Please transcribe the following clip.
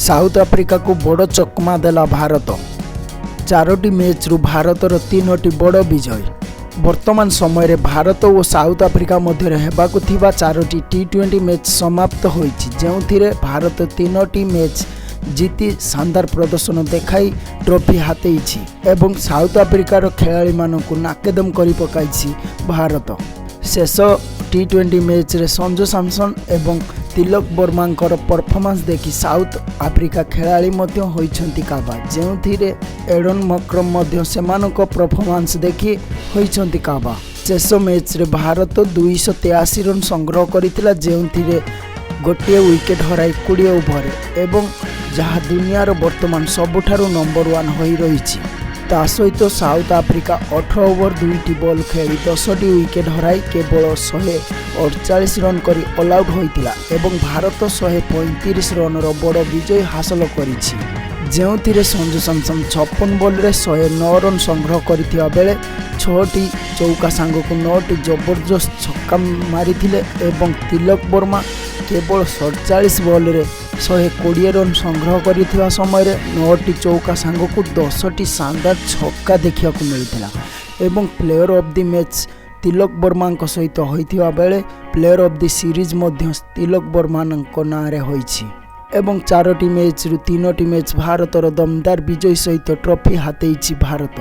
South ଆଫ୍ରିକାକୁ ବଡ଼ ଚକମା ଦେଲା ଭାରତ। ଚାରୋଟି ମ୍ୟାଚ୍ରୁ ଭାରତର ତିନୋଟି ବଡ଼ ବିଜୟ। ବର୍ତ୍ତମାନ ସମୟରେ ଭାରତ ଓ ସାଉଥ ଆଫ୍ରିକା ମଧ୍ୟରେ ହେବାକୁ ଥିବା ଚାରୋଟି ଟି-20 ମ୍ୟାଚ୍ ସମାପ୍ତ ହୋଇଛି, ଯେଉଁଥିରେ ଭାରତ ତିନୋଟି ମ୍ୟାଚ୍ ଜିତି ଶାନଦାର ପ୍ରଦର୍ଶନ ଦେଖାଇ ଟ୍ରଫି ହାତେଇଛି ଏବଂ ସାଉଥ ଆଫ୍ରିକାର ଖେଳାଳିମାନଙ୍କୁ ନାକେଦମ କରି ପକାଇଛି ଭାରତ। ଶେଷ ଟି-20 ମ୍ୟାଚ୍ରେ ସଞ୍ଜୁ ସାମସନ୍ ଏବଂ ତିଲକ ବର୍ମାଙ୍କର ପରଫର୍ମାନ୍ସ ଦେଖି ସାଉଥ ଆଫ୍ରିକା ଖେଳାଳି ମଧ୍ୟ ହୋଇଛନ୍ତି କାବା, ଯେଉଁଥିରେ ଏଡନ୍ ମକ୍ରମ୍ ମଧ୍ୟ ସେମାନଙ୍କ ପରଫର୍ମାନ୍ସ ଦେଖି ହୋଇଛନ୍ତି କାବା। ଶେଷ ମ୍ୟାଚ୍ରେ ଭାରତ 283 ରନ୍ ସଂଗ୍ରହ କରିଥିଲା, ଯେଉଁଥିରେ ଗୋଟିଏ ୱିକେଟ୍ ହରାଇ 20 ଓଭରରେ ଏବଂ ଯାହା ଦୁନିଆର ବର୍ତ୍ତମାନ ସବୁଠାରୁ ନମ୍ବର ୱାନ୍ ହୋଇ ରହିଛି। ତା ସହିତ ସାଉଥ ଆଫ୍ରିକା 18 ଓଭର ଦୁଇଟି ବଲ୍ ଖେଳି 10ଟି ୱିକେଟ୍ ହରାଇ କେବଳ 148 ରନ୍ କରି ଅଲ୍ ଆଉଟ୍ ହୋଇଥିଲା ଏବଂ ଭାରତ 135 ରନ୍ର ବଡ଼ ବିଜୟ ହାସଲ କରିଛି, ଯେଉଁଥିରେ ସଞ୍ଜୁ ସାମସନ୍ 56 ବଲ୍ରେ 109 ରନ୍ ସଂଗ୍ରହ କରିଥିବା ବେଳେ ଛଅଟି ଚୌକା ସାଙ୍ଗକୁ ନଅଟି ଜବରଦସ୍ତ ଛକ୍କା ମାରିଥିଲେ ଏବଂ ତିଲକ ବର୍ମା କେବଳ 47 ବଲ୍ରେ 120 ରନ୍ ସଂଗ୍ରହ କରିଥିବା ସମୟରେ ନଅଟି ଚୌକା ସାଙ୍ଗକୁ 10ଟି ଶାନଦାର ଛକ୍କା ଦେଖିବାକୁ ମିଳିଥିଲା ଏବଂ player of the match Tilak ବର୍ମାଙ୍କ ସହିତ ହୋଇଥିବା ବେଳେ ପ୍ଲେୟର ଅଫ୍ the series ମଧ୍ୟ ତିଲକ ବର୍ମାଙ୍କ ନାଁରେ ହୋଇଛି ଏବଂ ଚାରୋଟି ମ୍ୟାଚ୍ରୁ ତିନୋଟି ମ୍ୟାଚ୍ ଭାରତର ଦମଦାର ବିଜୟ ସହିତ ଟ୍ରଫି ହାତେଇଛି ଭାରତ।